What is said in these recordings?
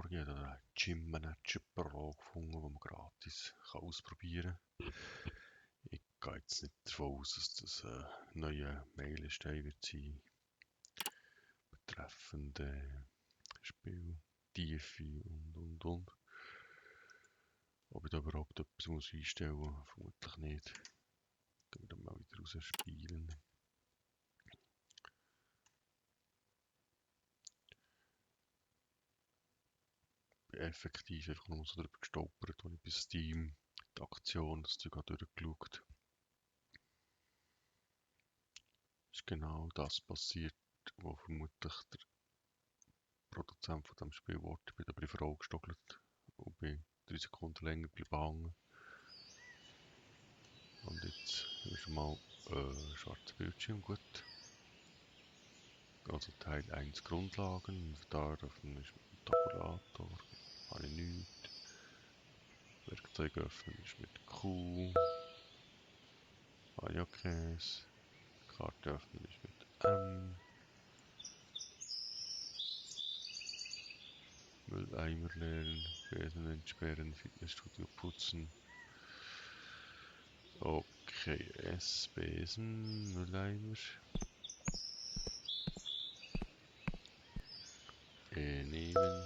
Morgen oder einen Gym Manager Pro gefunden, den man gratis ausprobieren kann. Ich gehe jetzt nicht davon aus, dass das ein neuer Meilenstein wird sein, betreffend Spieltiefe und. Ob ich da überhaupt etwas muss einstellen muss, vermutlich nicht. Gehen wir dann mal wieder raus spielen. Ich bin effektiv einfach nur so darüber gestolpert, als ich bei Steam die Aktion, das Zeug durchgeschaut. Ist genau das passiert, was vermutlich der Produzent von dem Spiel wollte. Ich bin aber in die Frage gestockelt und bin 3 Sekunden länger bleiben. Und jetzt haben wir schon mal schwarzer Bildschirm, gut. Also Teil 1 Grundlagen, da öffnen ist mit dem Tabulator, habe ich nichts. Werkzeug öffnen ist mit Q, habe ich auch keins. Karte öffnen ist mit M. Mülleimer leeren, Besen entsperren, Fitnessstudio putzen. Okay, S, Besen, Mülleimer. Nehmen.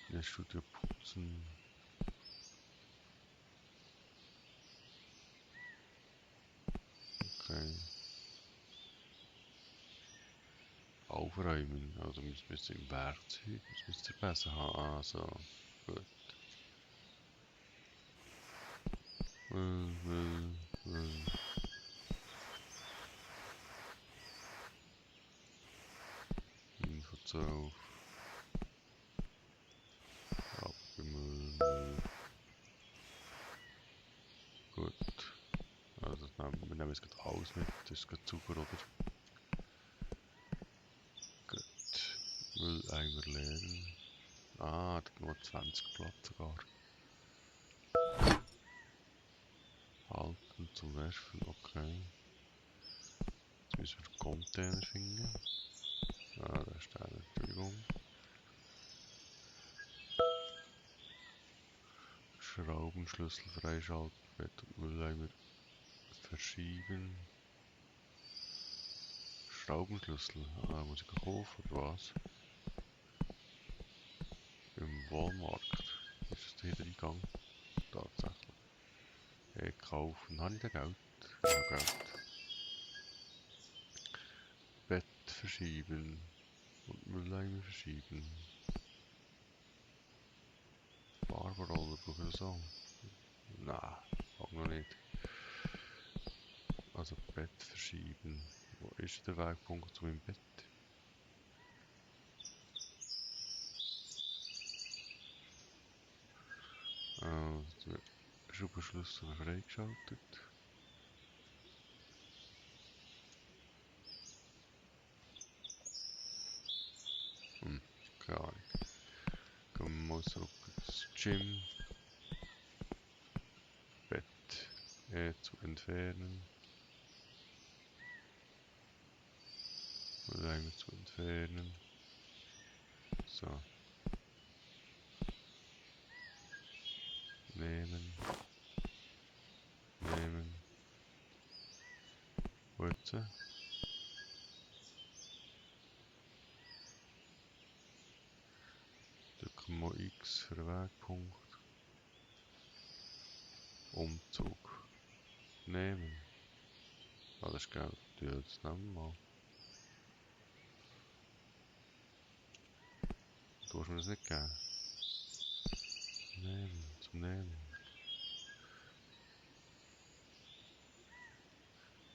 Fitnessstudio putzen. Okay. Aufräumen, also müssen wir im Werkzeug, das müsst ihr besser haben. Also, gut. Info 12. Abgemüll. Gut. Also wir nehmen jetzt gerade alles mit. Das ist gerade super, oder? Gut. Mülleimer leeren. Ah, da hat nur 20 Platz sogar. Halten zum Werfen, okay. Jetzt müssen wir den Container finden. Ah, da ist der, Entschuldigung. Schraubenschlüssel freischalten, Bett und Mülleimer verschieben. Schraubenschlüssel, ah, muss ich kaufen oder was? Im Walmart. Ist das hier der Eingang? Tatsächlich. Hey, kaufen, habe ich da Geld? Ja, Geld. Bett verschieben und Mülleimer verschieben. Farbenroller brauche ich das auch? Nein, auch noch nicht. Also Bett verschieben. Wo ist der Wegpunkt zu meinem Bett? Der Schraubenschlüssel freigeschaltet. Keine Ahnung. Gehen wir mal zurück ins Gym. Bett zu entfernen. Mülleimer zu entfernen. So. Nehmen. Nehmen. Wurzel. Drücken wir X für den Wegpunkt. Umzug. Nehmen. Ah, das ist Geld. Ja, das nehmen wir mal. Du hast mir das nicht gegeben. Nehmen. Zum Nehmen.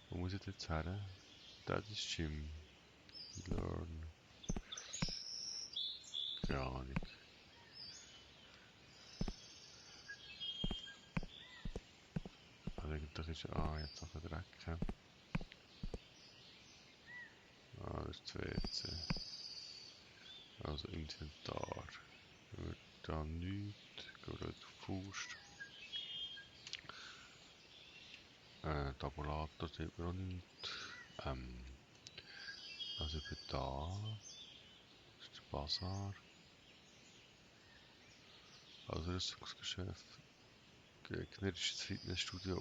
Wo muss ich jetzt her? Das ist Gym. Learn. Keine Ahnung. Also eigentlich ist... Ah, jetzt noch ein Dreck. Ah, das ist das WC. Also Inventar. Haben wir da nichts. Gehen wir auf Faust. Tabulator sieht man auch nichts. Also ich bin da. Das ist der Bazar. Ausrüstungsgeschäft. Gegnerisches Fitnessstudio.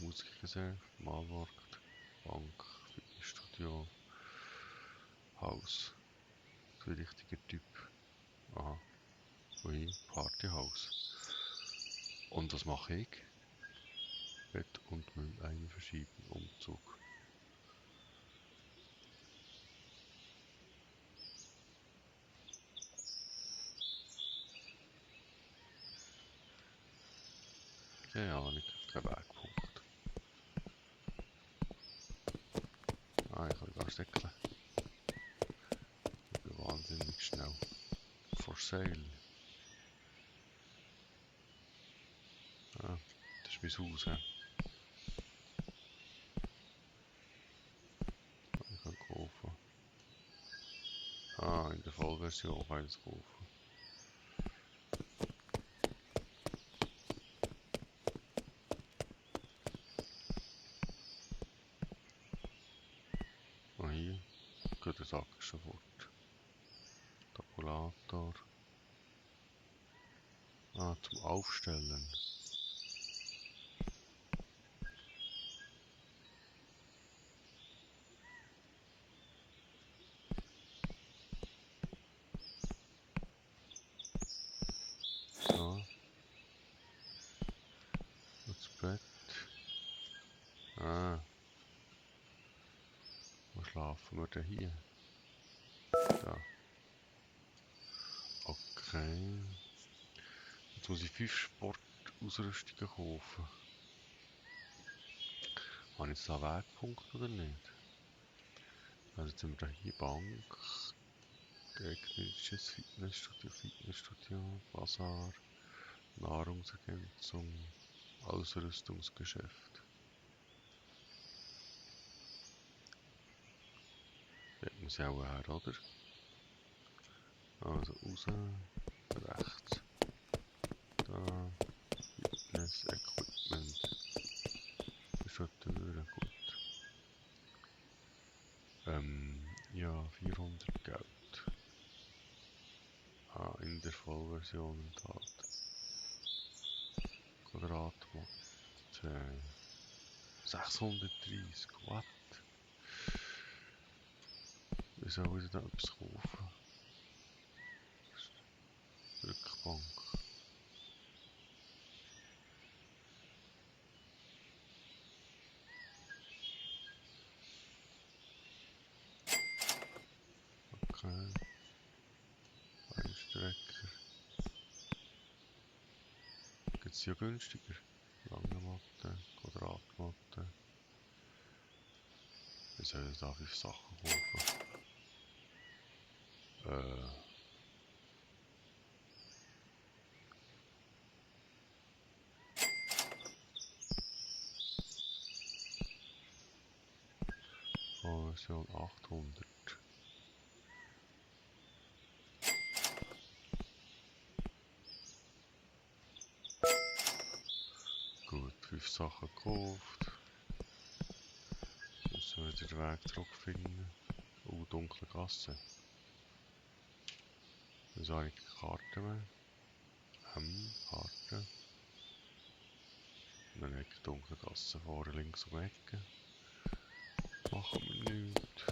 Musikgeschäft. Malmarkt. Bank. Fitnessstudio. Haus. So ein richtiger Typ. Aha. Ui, Partyhaus. Und was mache ich? Bett und Mülleimer verschieben. Umzug. Keine Ahnung, kein Wegpunkt. Ich kann gar säckeln. Ich bin wahnsinnig schnell. For sale. Das ist mein Haus, he. Ich kann kaufen. In der Vollversion kann ich es kaufen. Hier geht der Sack schon fort. Tabulator. Zum Aufstellen. So. Das Bett. Wo schlafen wir denn hier? Da. Okay. Jetzt muss ich 5 Sportausrüstungen kaufen. Habe ich jetzt da einen Wegpunkt oder nicht? Also jetzt sind wir da hier Bank. Gegnerisches Fitnessstudio, Bazar, Nahrungsergänzung, Ausrüstungsgeschäft. Dort muss ich auch her, oder? Also raus, rechts. Da, Fitness, Equipment. Das ist schon die Tür, gut. Ja, 400 Geld. In der Vollversion enthalten. Quadratmatte. 630, what? Wie soll ich da etwas kaufen? Rückbank. Okay. Einstrecker. Gibt es ja günstiger. Lange Matte, Quadratmatte. Wie soll ich da 5 Sachen kaufen? Version 800. Gut, 5 Sachen gekauft. Müssen wir wieder den Weg zurückfinden. Dunkle Gasse. Wieso habe ich keine Karte mehr? Karte. Dann habe ich dunkle Gasse vorne links um die Ecke. Machen wir nichts.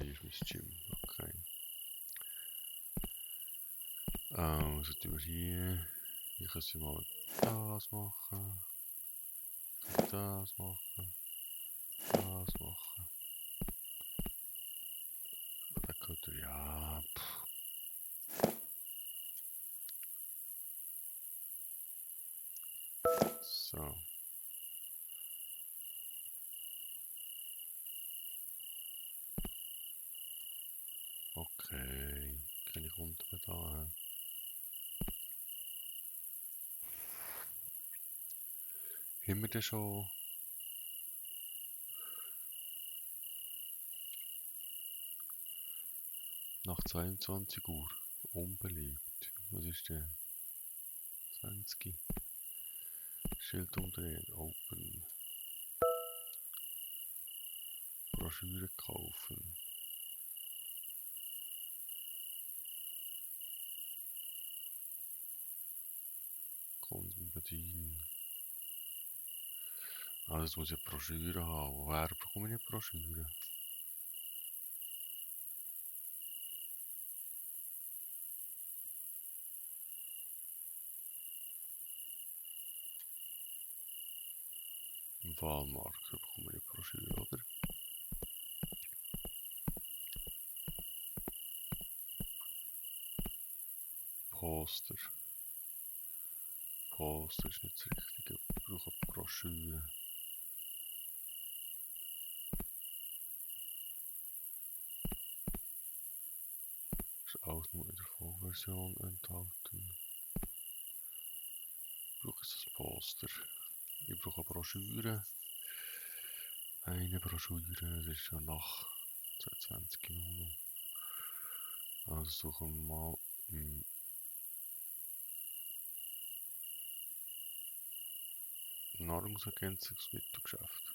Hier ist mein Gym. Okay. Also tun wir hier. Hier können wir mal das machen. Das machen. Das machen. Da könnte ja. So. Okay. Keine Kunden da. Haben wir denn schon? Nach 22 Uhr. Unbeliebt. Was ist der? 20. Schild umdrehen. Open. Broschüre kaufen. Kunden bedienen. Also jetzt muss ich eine Broschüre haben. Woher bekomme ich eine Broschüre? Im Walmart bekomme ich eine Broschüre, oder? Poster. Poster ist nicht das Richtige. Ich brauche eine Broschüre. Ist auch nur in der Vollversion enthalten. Ich brauche jetzt das Poster. Ich brauche eine Broschüre. Eine Broschüre, das ist schon nach 22 Minuten. Also suchen wir mal im Nahrungsergänzungsmittelgeschäft.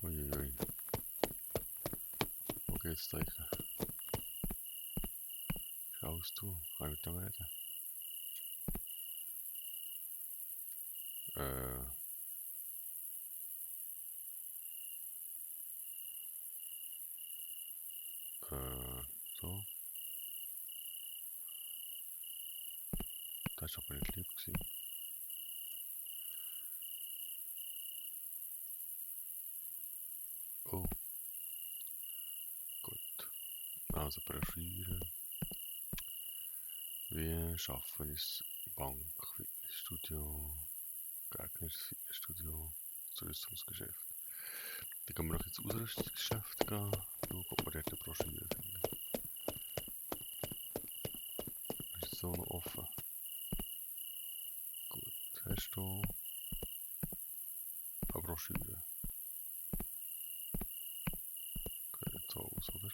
Uiuiui. Wo geht's da? Schaust du? Kann ich mit dem reden? Äh, so. Das war aber nicht lieb gewesen. Oh, gut. Also Broschüre. Wie schaffen wir es? Bank, Fitnessstudio, geeignetes Fitnessstudio, Tourismusgeschäft. Dann können wir noch ins Ausrüstungsgeschäft gehen, schauen, ob wir dort eine Broschüre finden. Ist so noch offen? Gut, hast du eine Broschüre? Sieht nicht so aus, oder?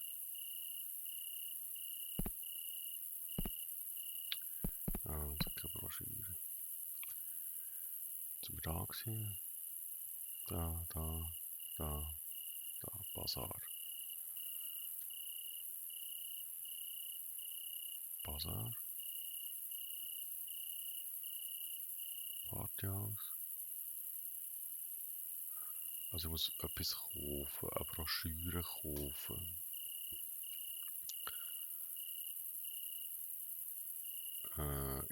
Also keine Broschüre. Sind wir da gewesen? Da, Bazar. Bazar. Partyhaus. Also ich muss etwas kaufen, eine Broschüre kaufen.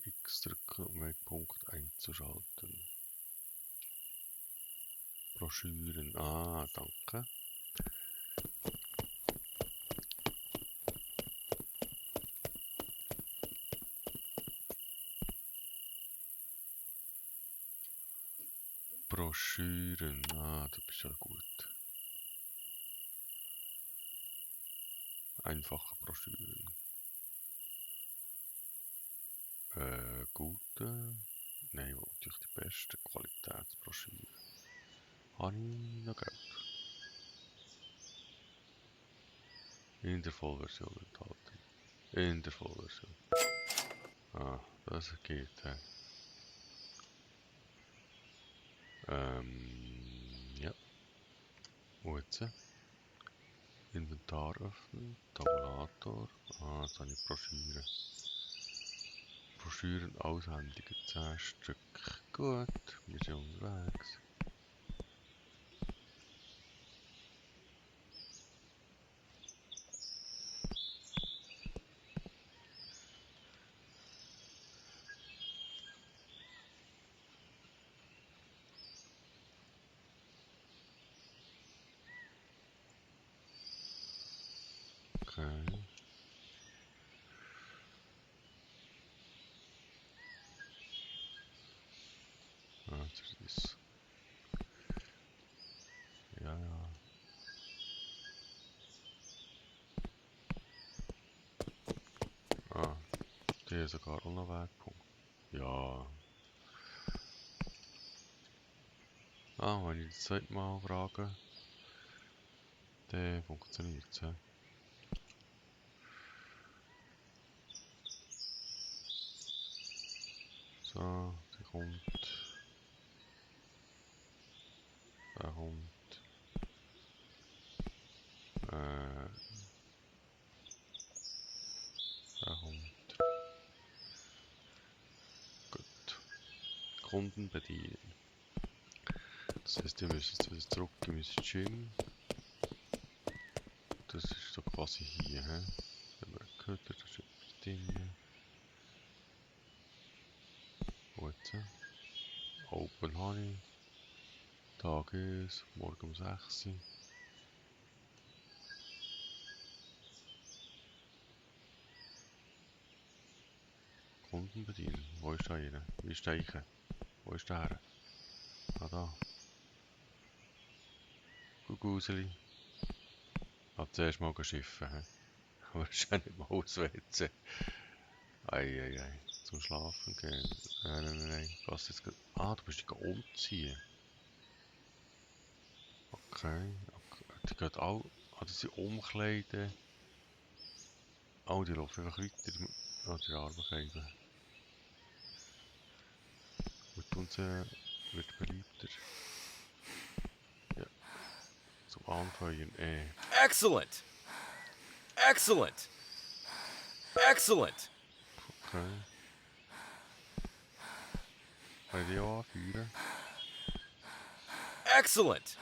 X drücken, um Wegpunkt einzuschalten. Broschüren, danke. Broschüren, du bist ja gut. Einfache Broschüren. Gute, nein, natürlich die beste Qualitätsbroschüre. Habe ich noch Geld? In der Vollversion enthalten. In der Vollversion. Das geht. Ja. Wo jetzt? Inventar öffnen, Tabulator. Jetzt habe ich Broschüre. Broschüren aushändigen, 10 Stück. Gut, wir sind unterwegs. Okay. Jetzt ist es. Ja. Die ist sogar auch noch Wegpunkt. Ja. Ah, wenn ich das zweite Mal frage, dann funktioniert es. So, der kommt. Der kommt. Der kommt. Gut. Kunden bedienen. Das heißt, ihr müsst jetzt wieder zurück in mein Gym. Das ist so quasi hier, hä? Wenn man gehört, da ist etwas drin. Gut. Open habe ich. Tag ist, morgen um 6 Uhr. Kunden bedienen. Wo ist der hier? Wie ist der hier? Wo ist der her? Ah, da. Guguseli. Hat zuerst mal geschiffen, hä? Aber es ist ja nicht mal auswählen. Eieiei. Zum Schlafen gehen. Nein. Was jetzt ah, du bist dich umziehen. Okay. Die geht auch. Ah, die sind umkleiden. Oh, die laufen einfach weiter. Ah, die Arme geben. Mit uns wird beliebter. Ja. Zum Anfeuern. Excellent! Excellent! Excellent! Okay. Kann ich die auch anführen? Excellent!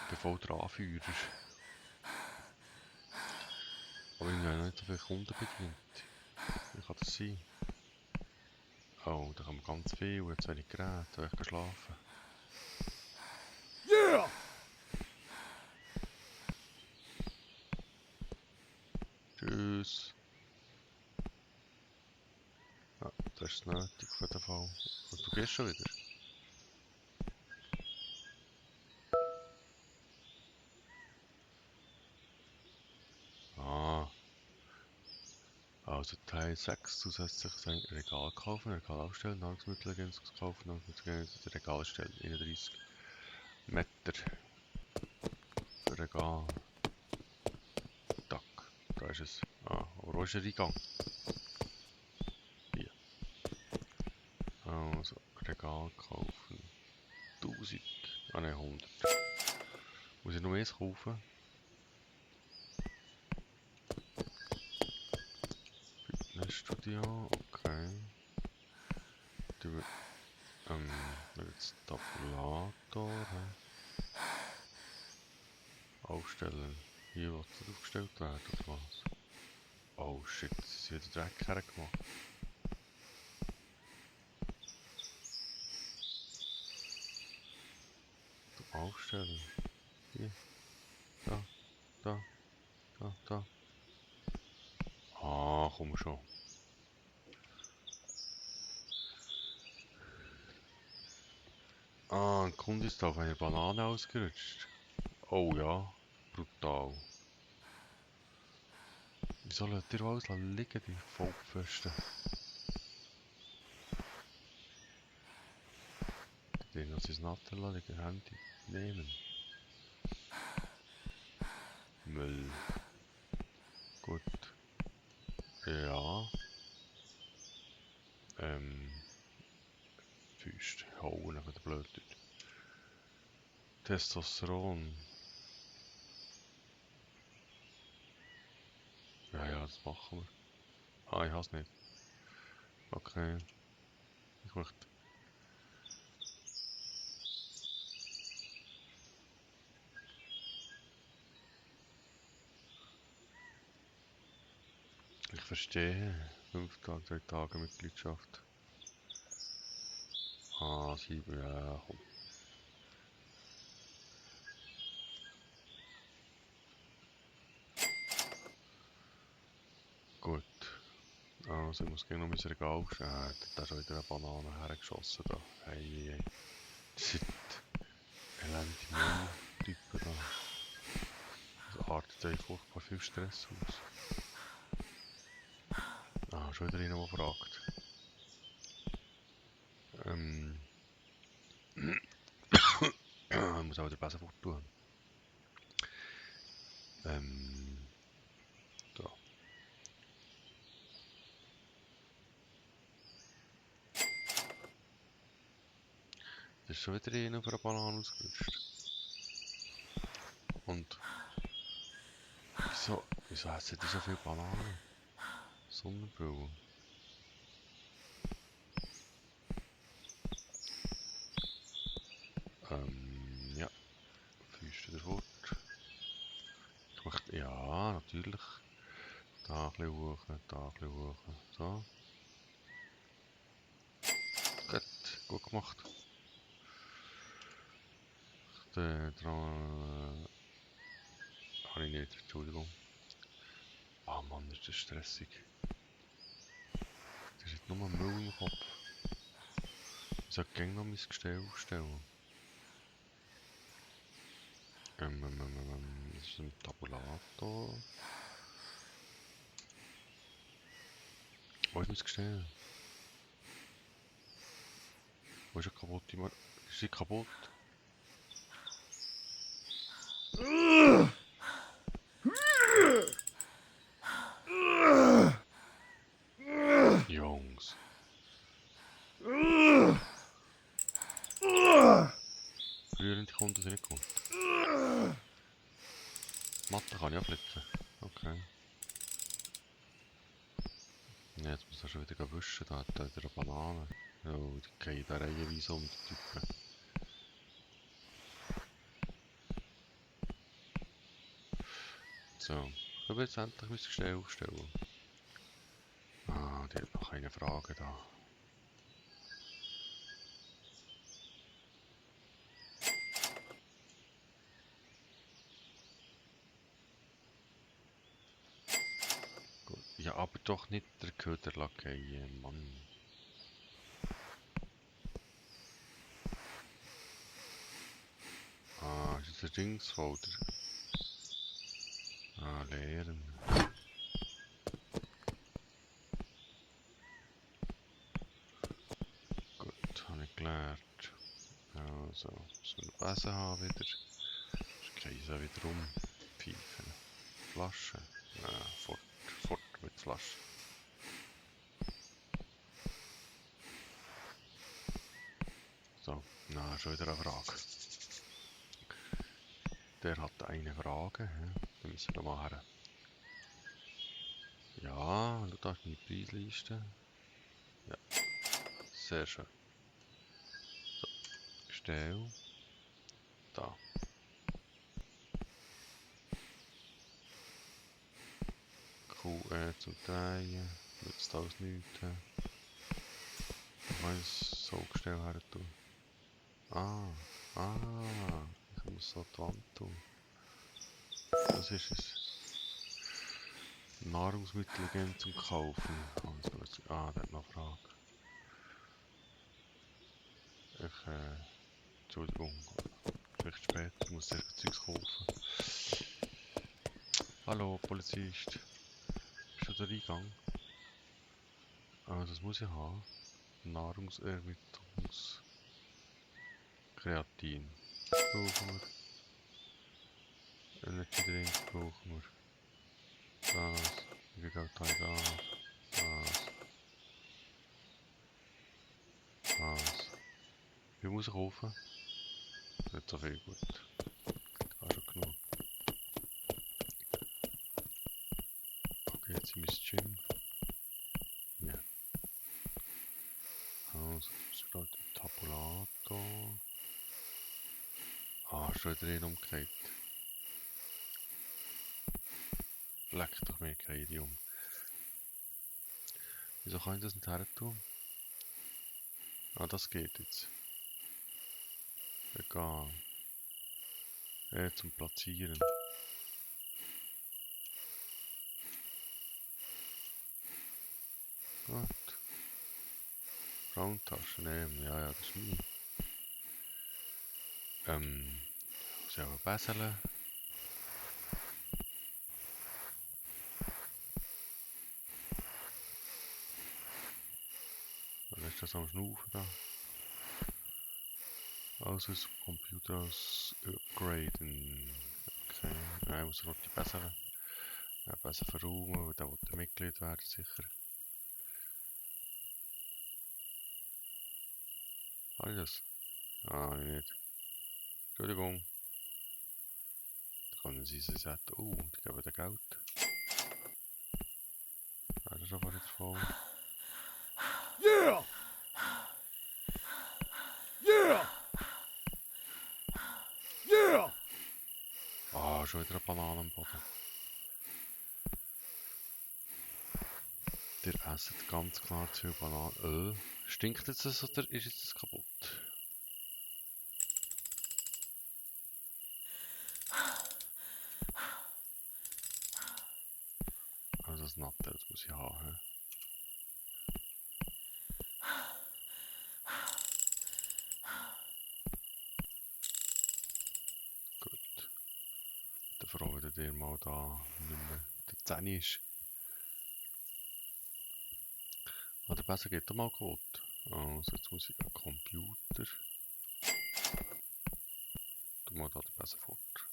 Ich bin voll der Anführer. Aber ich habe nicht so viele Kunden bedient. Wie kann das sein? Oh, da haben wir ganz viel und jetzt wenig Geräte, ich kann schlafen. Yeah! Tschüss. Ja, das ist nötig auf jeden Fall. Und du gehst schon wieder? Ah, also Teil 6 zusätzliches Regal kaufen, Regal aufstellen, Nahrungsmittelergänzung kaufen, Nahrungsmittelergänzung, Regal stellen, 31 Meter für Regal. Tack, da ist es. Ah, aber wo ist der Eingang? Hier. Also, Regal kaufen. 1000. Ah ne, 100. Muss ich noch eins kaufen? Fitnessstudio, okay. Du, jetzt Tabulator. Aufstellen. Hier wird es aufgestellt werden, oder was? Oh shit, das ist wieder Dreck hergemacht. Aufstellen. Hier. Da. Ah, komm schon. Ah, ein Kunde ist auf einer Banane ausgerutscht. Oh ja, brutal. Wieso lässt ihr alles liegen, die Vollpfosten? Den noch sein Nattel liegen, Handy nehmen. Müll. Gut. Ja. Füßt. Hauen, der blöd dort. Testosteron. Ja, das machen wir. Ah, ich hasse nicht. Okay. Ich möchte. Ich verstehe. 5 Tage, 3 Tage Mitgliedschaft. Ah, 7, ja, komm. Gut. Also, ich muss gegen noch mein Regal aufstellen. Da ist schon wieder eine Banane hergeschossen. Da. Hey. Das sind elende Mülltypen da. Das artet euch furchtbar viel Stress aus. Ah, schon wieder einer, der fragt. muss auch den Besen fort tun. Da. Das ist schon wieder einer auf einer Banane ausgerutscht. Und wieso essen die so viele Bananen? Sonnenbrille. Ja, Füße wieder fort. Ich möchte, ja, natürlich. Da ein bisschen hoch, da ein bisschen hoch. So. Gut gemacht. Dran. Habe ich nicht, Entschuldigung. Ah Mann, ist das stressig. Das ist nur Müll im Kopf. Ich sollte gerne noch mein Gestell aufstellen. Das ist ein Tabulator. Wo ist mein Gestell? Wo ist er kaputt? Ist sie kaputt? Jungs. Rührende Kunden sind nicht gut. Matte kann ich abflitzen. Okay. Ja, jetzt muss er schon wieder wischen. Da hat er wieder eine Banane. Oh, die gehen da reihenweise um, die Typen. So. Ich will jetzt endlich mein Gestell aufstellen. Ah, die hat noch eine Frage da. Gut. Ja, aber doch nicht der Köderlackeie, Mann. Ah, ist das der Dingsfolder? Ah, leeren. Gut, habe ich gelernt. Also, müssen wir einen Besen haben wieder. Ich kreise wieder um. Pfeifen. Flasche. Fort mit Flasche. So, na, schon wieder eine Frage. Der hat eine Frage. Dann müssen wir mal her. Ja, du darfst meine Preisliste. Ja, sehr schön. So, Gestell. Da. QE zum Drehen. Nützt alles nichts. Ich kann so Gestell her tun. Ich muss so die Wand tun. Was ist es? Nahrungsmittel gehen zum Kaufen. Der hat noch eine Frage. Entschuldigung. Vielleicht später, ich muss erst Zeugs kaufen. Hallo, Polizist. Bist du der Eingang? Das muss ich haben. Nahrungsermittlungskreatin. Brauchen wir. Energy Drink brauchen wir. Das. Wie viel Geld habe ich da? Das. Wie viel muss ich kaufen? Nicht so viel, gut. Auch schon genug. Okay, jetzt in mein Gym. Ja. Also, das ist gerade der Tabulator. Schon wieder einen umgekehrt. Leck doch mir keine um. Wieso kann ich das nicht her tun? Das geht jetzt. Egal. Zum Platzieren. Gut. Frauentasche nehmen. Ja, das ist meine. Muss ich auch besseln. Was ist das am Schnaufen da? Also ist Computer aus upgraden. Okay, ich muss noch die besseren besser verräumen, weil der will Mitglied werden sicher. Habe ich das? Ah, ich nicht. Entschuldigung. Da können sie es sagen, oh, die geben dir Geld. Das ist aber nicht voll. Yeah! Yeah! Yeah! Ah, schon wieder eine Banane am Boden. Ihr esst ganz klar zu viel Bananen. Stinkt jetzt das oder ist jetzt das kaputt? Also das Nattel, das muss ich haben. Gut. Dann froh, wenn ihr mal da nicht mehr der 10 ist. Ah, der Besser geht doch mal kaputt. Also jetzt muss ich einen Computer. Tu mal da den Besser fort.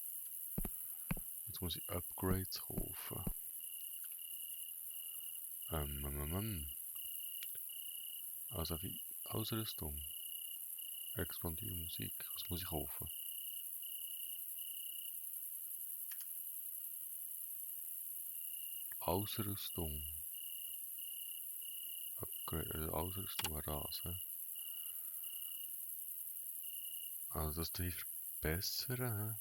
Jetzt muss ich Upgrades kaufen. Also wie Ausrüstung. Expandieren Musik. Was muss ich kaufen? Ausrüstung. Upgrade, Ausrüstung wäre das, hä? Also das hier verbessern,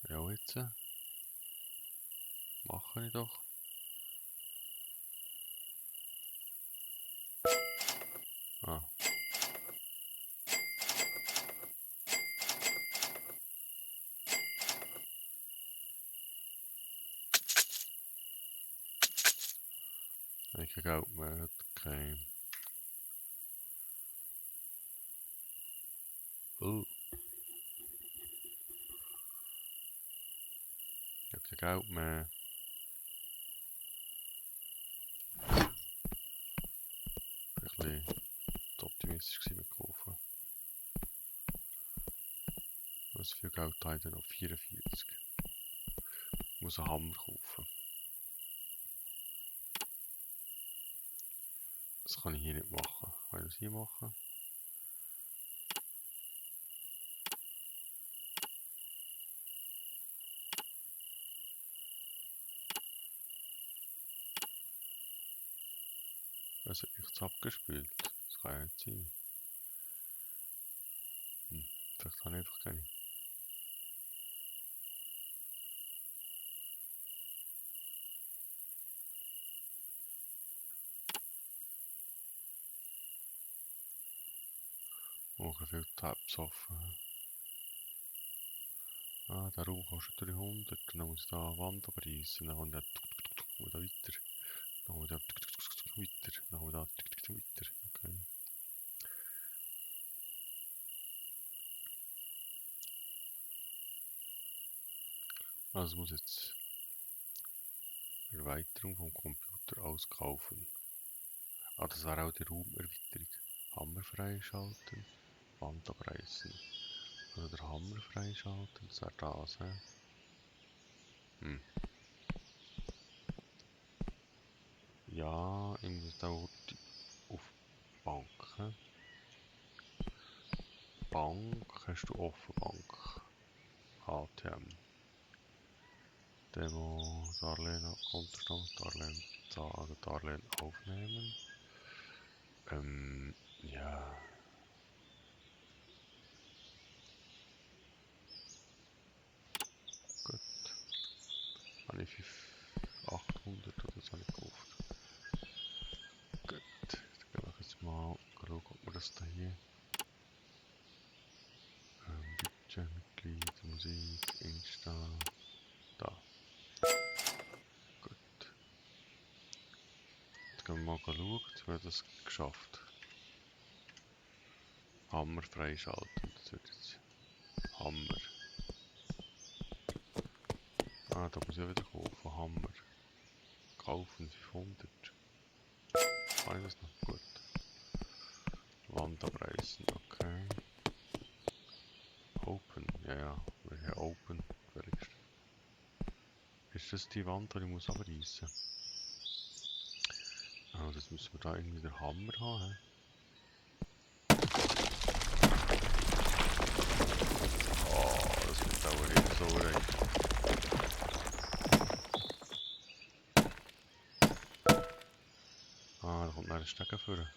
hä? Ja, jetzt. Mache ich doch. Ah. Wenn ich kein Geld mehr habe, kein... Oh. Ich habe kein Geld mehr. Ich war ein bisschen zu optimistisch mit kaufen. Was viel Geld habe ich denn noch? 44. Ich muss einen Hammer kaufen. Das kann ich hier nicht machen. Kann ich das hier machen? Also ich habe abgespielt. Das kann ja nicht sein. Vielleicht habe ich einfach keine. Oh, viele Tabs offen. Ah, der Raum kostet 300. Dann muss ich da eine Wand abreißen. Dann kommt der da weiter. Dann kommt der weiter. Dann kommt da weiter. Okay. Also muss jetzt Erweiterung vom Computer auskaufen. Ah, das wäre auch die Raumerweiterung. Hammer freischalten, Wand abreißen. Also der Hammer freischalten, das wäre das, hä? Ja, ich muss da auf Bank, hä? Bank, hast du offen Bank? ATM. Demo, Darlehen, Kontostand, Darlehen zahlen, Darlehen aufnehmen. Ja. Gut. Habe ich 800 oder so nicht gekauft. Gut. Dann gehen wir jetzt mal schauen, ob wir das da hier. Budget, Mitglied, Musik, Insta. Da. Gut. Jetzt gehen wir mal schauen, jetzt wird das geschafft. Hammer freischalten. Das wird jetzt Hammer. Ah, da muss ich wieder kaufen. Hammer. Kaufen 500. Kann ich das noch? Gut. abreißen, okay. Open, ja, wir haben Open, gefälligst. Ist das die Wand, die ich muss abreißen? Ah, das müssen wir da irgendwie den Hammer haben, he? Oh, das wird auch nicht so recht. Ah, da kommt noch ein Stecker vor.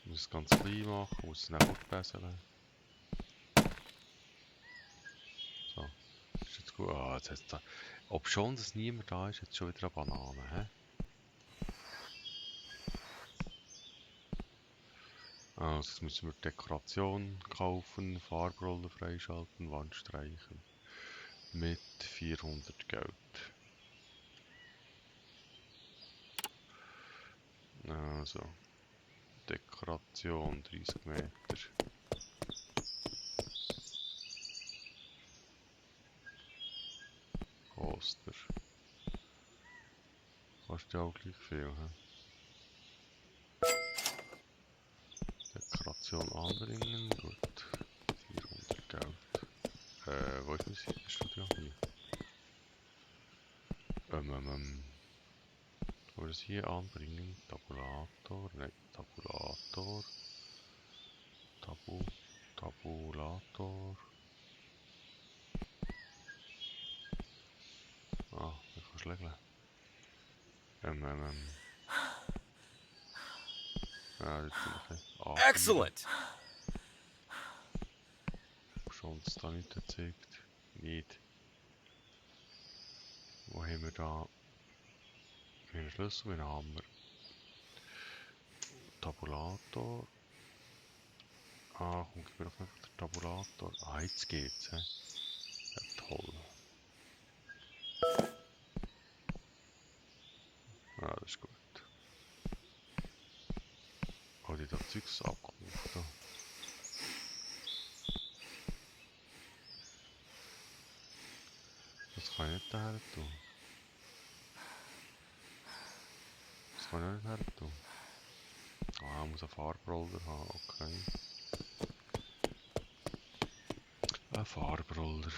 Ich muss es ganz klein machen, muss es dann fortbesseln. So, ist jetzt gut. Ah, jetzt hat's da. Ob schon, dass niemand da ist, jetzt schon wieder eine Banane, hä? Also, jetzt müssen wir Dekoration kaufen, Farbrolle freischalten, Wand streichen. Mit 400 Geld. Also, Dekoration 30 Meter. Poster. Kostet ja auch gleich viel, hä? Dekoration anbringen, gut. 400 Geld. Wo ist mein Studio? Hier. Wo wir das hier anbringen? Tabulator, nein, Tabulator. Tabulator. Ah, ich kann schlägeln. Ja, das bin ich anführen. Excellent! Schon es da nicht gezeigt. Nicht. Wo haben wir da? Wir haben einen Schlüssel, wir haben einen Hammer. Tabulator. Ah, komm, gib mir doch einfach den Tabulator. Ah, jetzt geht's, hä? Ja, toll. Ja, das ist gut. Oh, die da Zeugs abgekauft da. Das kann ich nicht daher tun. Das kann ich nicht daher tun. Ah, ich muss einen Farbroller haben, okay. Ein Farbroller.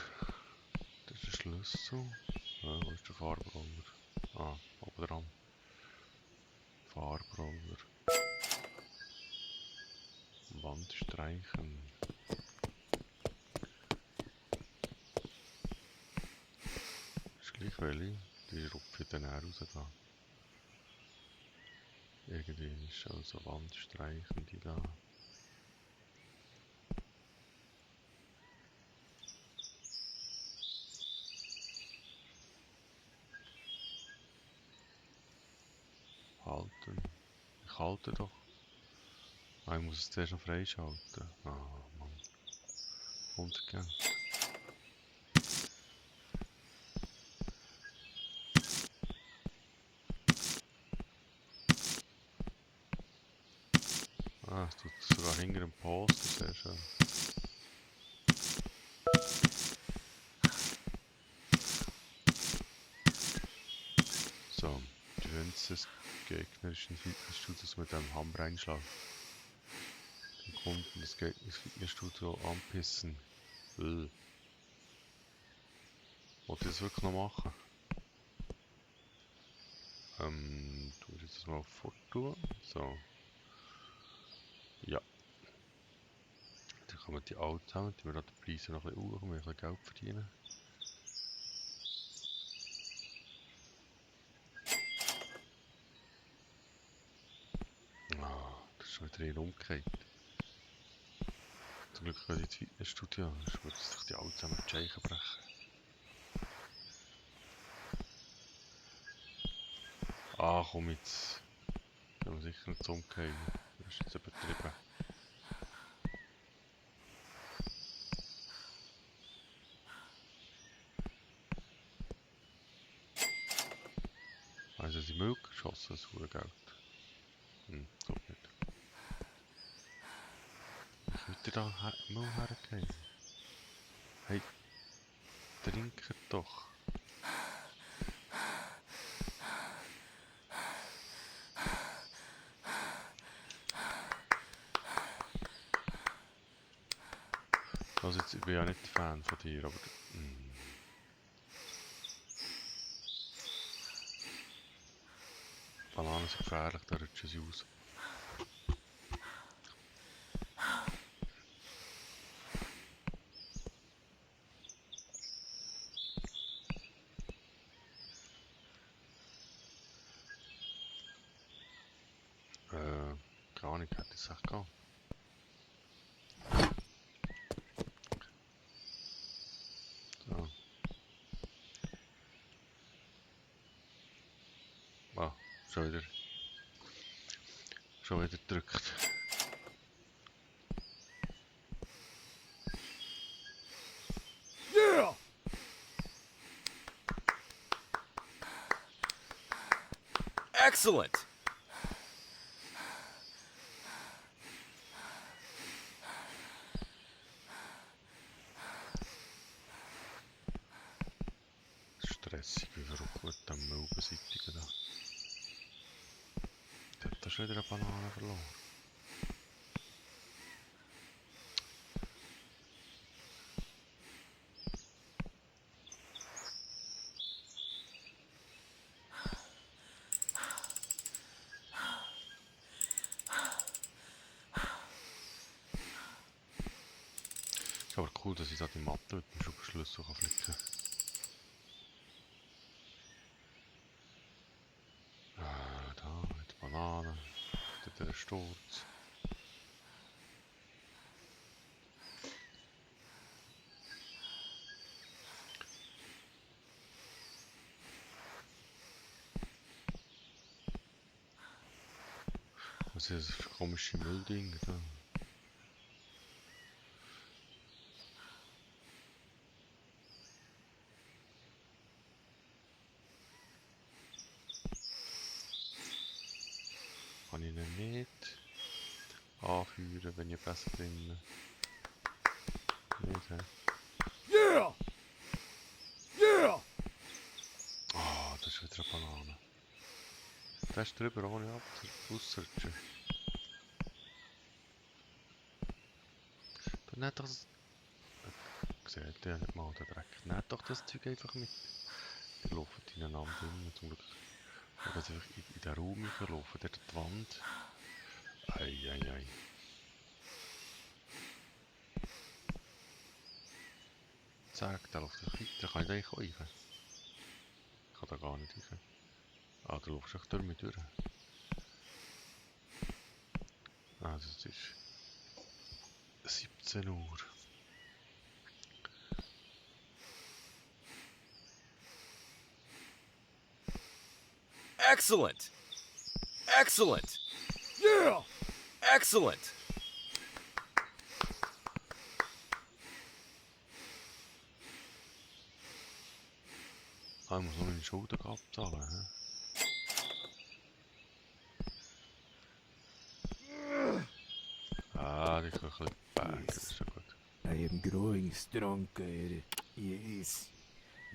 Das ist der Schlüssel. Ja, wo ist der Farbroller? Ah, oben dran. Farbroller. Wand streichen. Ist gleich welche. Die rupfe ich dann auch raus da. Irgendwie ist also Wand streichen die da. Halten. Ich halte doch. Ah, ich muss es zuerst noch freischalten. Ah, Mann. 100 Geld. Ah, es tut sogar hinter dem Poster, sehr schön. So, die Fenster gegnerischen Fitnessstudios mit einem Hammer einschlagen. Den Kunden des gegnerischen Fitnessstudio anpissen. Wollte ich das wirklich noch machen? Tu ich jetzt mal auf Foto. So. Ja. Dann kommen die alle zusammen, die wir an den Preisen noch ein bisschen hoch, wir ein bisschen Geld verdienen. Ah, das ist schon wieder in umgekehrt. Zum Glück geht ins Fitnessstudio, sonst würde sich die alle zusammen die Scheichen brechen. Ah, komm jetzt. Da haben wir sicher nicht umgekehrt. Das ist jetzt übertrieben. Also die Müll geschossen, das hohe Geld. So nicht. Ich würde da Müll hergehen. Hey, trinket doch. Also jetzt, ich bin ja nicht ein Fan von dir, aber... Bananen sind gefährlich, da rutschen sie raus. Keine Ahnung, hätte ich es echt gehabt. So. Ah, schon wieder gedrückt. Yeah! Excellent! Stressig, wie verrückt mit dem Müllbeseitigen da. Der hat da schon wieder eine Banane verloren. Ist aber cool, dass ich da die Matte mit dem Schlüssel flicken kann. Da, mit Bananen. Dort der Sturz. Was ist das für komische Müllding da? Kann ich ihn nicht anführen, wenn ich besser drin nicht, hä? Yeah! Yeah! Ah, das ist wieder eine Banane. Der ist drüber ohne auszurutschen. Dann nicht doch das... Seht ihr nicht mal den Dreck. Nicht doch das Zeug einfach mit. Die laufen ineinander drin, zum Glück. Aber dass einfach in den Raum laufen, dort die Wand. Ei. Zack, der läuft einfach weiter. Kann ich da eigentlich auch rein? Ich kann da gar nicht rein. Ah, da läufst du echt durch mich durch. Ah, das ist 17 Uhr. Excellent! Excellent! Yeah! Excellent! Ah, ich muss noch meine Schulden abzahlen, hä? Ah, die können ein bisschen backen, das ist schon gut. I am growing stronger. Yes.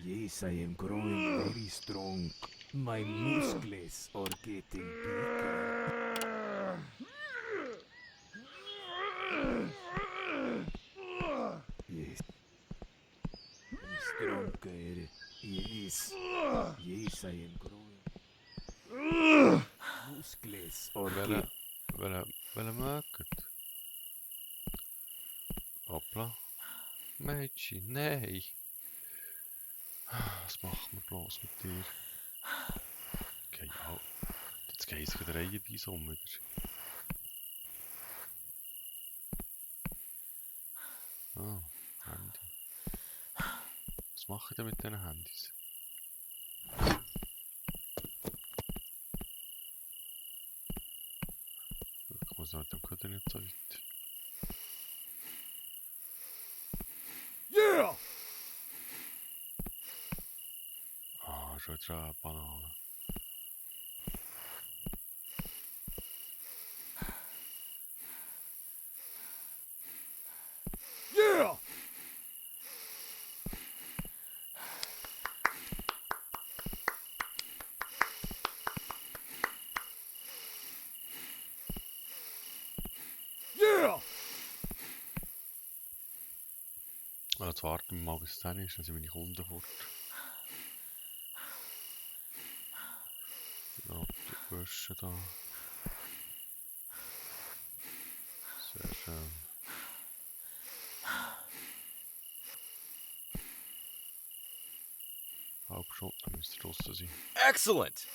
Yes, I am growing very strong. My muscles are getting bigger. Yes. I'm stronger. Yes. Yes, I am growing. Muscles are getting... Welche mögen? Hoppla. Mädchen, nein. Was machen wir bloß mit dir? Okay, ja. Jetzt geht es wieder reihenweise um wieder. Ah, Handy. Was mache ich denn mit diesen Handys? Ich muss mit dem Köder nicht so weit. Yeah! Ah, schon wieder eine Banane. Yeah! Yeah! Also jetzt warten wir mal, bis es dann ist, dann sind meine Kunden fort. Ja, die Wäsche da. Sehr schön. Halb Stunde, dann müsste draussen sein. Excellent.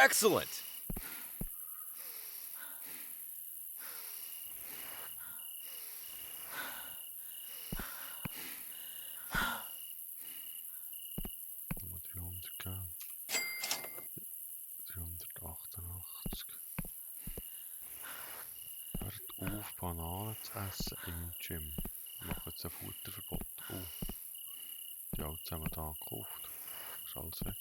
Excellent. Nummer 300, gell? 388. Hört auf, Bananen zu essen im Gym. Wir machen jetzt ein Futterverbot. Oh, die alle zusammen da gekauft. Ist alles weg.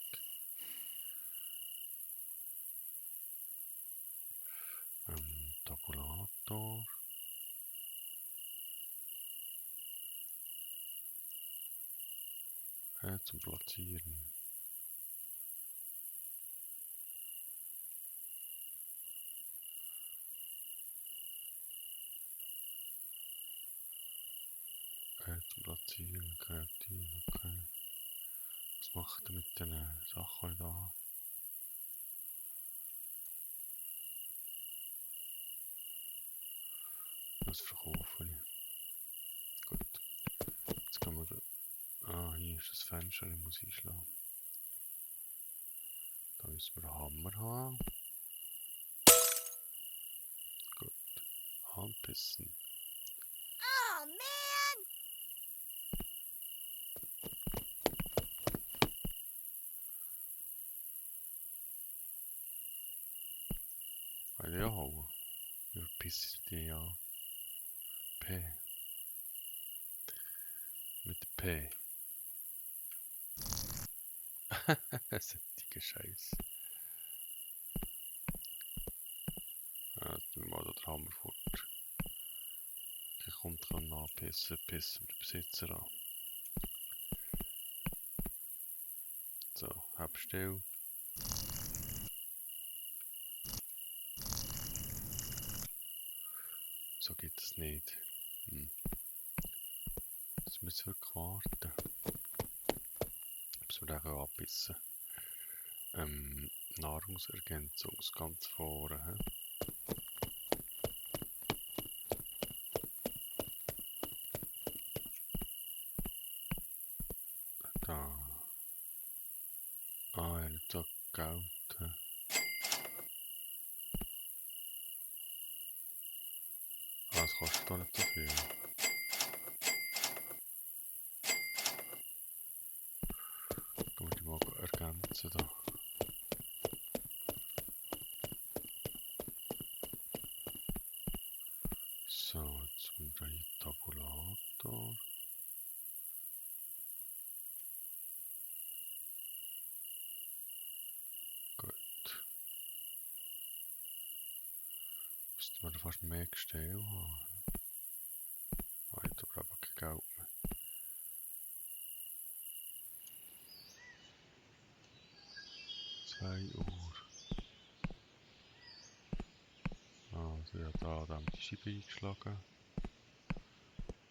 Tabulator. Zum Platzieren. Zum Platzieren, Kreatin, okay. Was macht er mit den Sachen, die ich da habe? Das verkaufe ich. Gut. Jetzt können wir... Ah, hier ist das Fenster, ich muss einschlagen. Da müssen wir einen Hammer haben. Gut. Anpissen. Oh man! Kann ich die anhauen? Wie pissen die an? P. Mit P. Sättige Scheiße. Jetzt müssen wir mal den Hammer fort. Der kommt kann anpissen, pissen wir den Besitzer an. So, hab still. So geht es nicht. Jetzt müssen wir wirklich warten. Bis wir den anpissen. Nahrungsergänzung, das ganz vorne. Da. Ah, ja, nicht so Geld. Ah, das kostet doch nicht so viel. Gehen wir die mal ergänzen da. So, jetzt haben wir hier Tabulator. Gut. Müssten wir da fast mehr Gestell haben. Ah, ich habe aber kein Geld mehr. €2. Also ich habe da an die Scheibe eingeschlagen.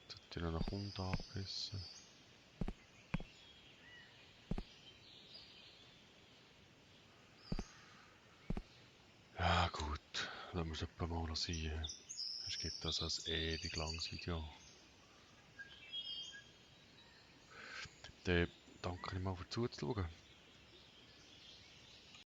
Jetzt hat die noch nach unten angebissen. Ja gut, lassen wir es etwa mal noch sein. Es gibt also ein ewig langes Video. Dann danke ich mal für zuzuschauen.